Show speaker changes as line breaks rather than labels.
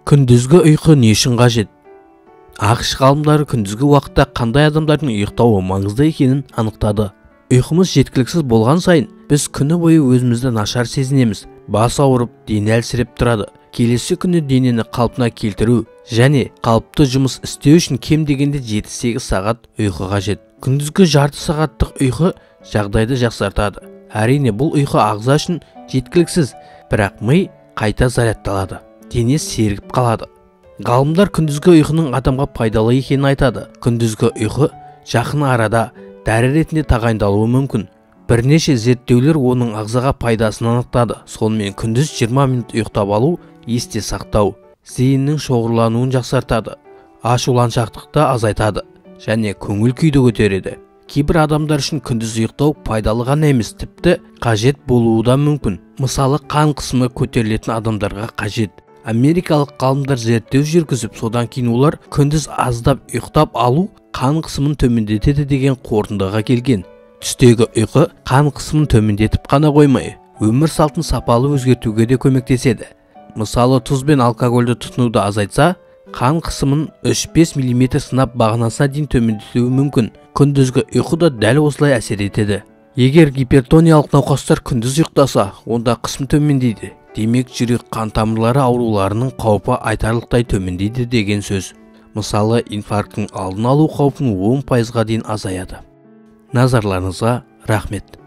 Күндізгі ұйқы не үшін қажет? АҚШ ғалымдары күндізгі уақытта қандай адамдардың ұйықтауы маңызды екенін анықтады. Ұйқымыз жеткіліксіз болған сайын біз күні бойы өзімізді нашар сезінеміз. Бас ауырып, дене әлсіреп тұрады. Келесі күні денені қалпына келтіру және қалыпты жұмыс істеу үшін кем дегенде 7-8 сағат ұйқы қажет. Күндізгі жарты сағаттық ұйқы жағдайды жақсартады. Әрине, бұл ұйқы ағза үшін жеткіліксіз, бірақ ми қайта зарядталады, дене сергіп қалады. Ғалымдар күндізгі ұйқының адамға пайдалы екенін айтады. Күндізгі ұйқы жақын арада дәрі ретінде тағайындалуы мүмкін. Бірнеше зерттеулер оның ағзаға пайдасын анықтады. Сонымен күндіз 20 минут ұйықтап алу есте сақтау, зейіннің шоғырлануын жақсартады, ашуланшақтықты азайтады және көңіл күйді көтереді. Кейбір адамдар үшін күндіз ұйықтау пайдалы ғана емес, тіпті қажет болуы да мүмкін. Мысалы, қан қысымы көтерілетін адамдарға қажет. Америкалық ғалымдар зерттеу жүргізіп, содан кейін олар күндіз аздап ұйықтап алу қан қысымын төмендетеді деген қорытындыға келген. Түстегі ұйқы қан қысымын төмендетіп қана қоймай, өмір салтын сапалы өзгертуге де көмектеседі. Мысалы, тұз бен алкогольді тұтынуды азайтса, қан қысымын 3-5 мм сынап бағанасына дейін төмендетуі мүмкін. Күндізгі ұйқы да дәл осылай әсер етеді. Егер гипертониялық науқастар күндіз ұйықтаса, онда қысым төмендейді. Демек, жүрек қан тамырлары ауруларының қаупі айтарлықтай төмендейді деген сөз. Мысалы, инфаркттің алдын алу қаупін 10%-ға дейін азаяды. Назарларыңызға рахмет.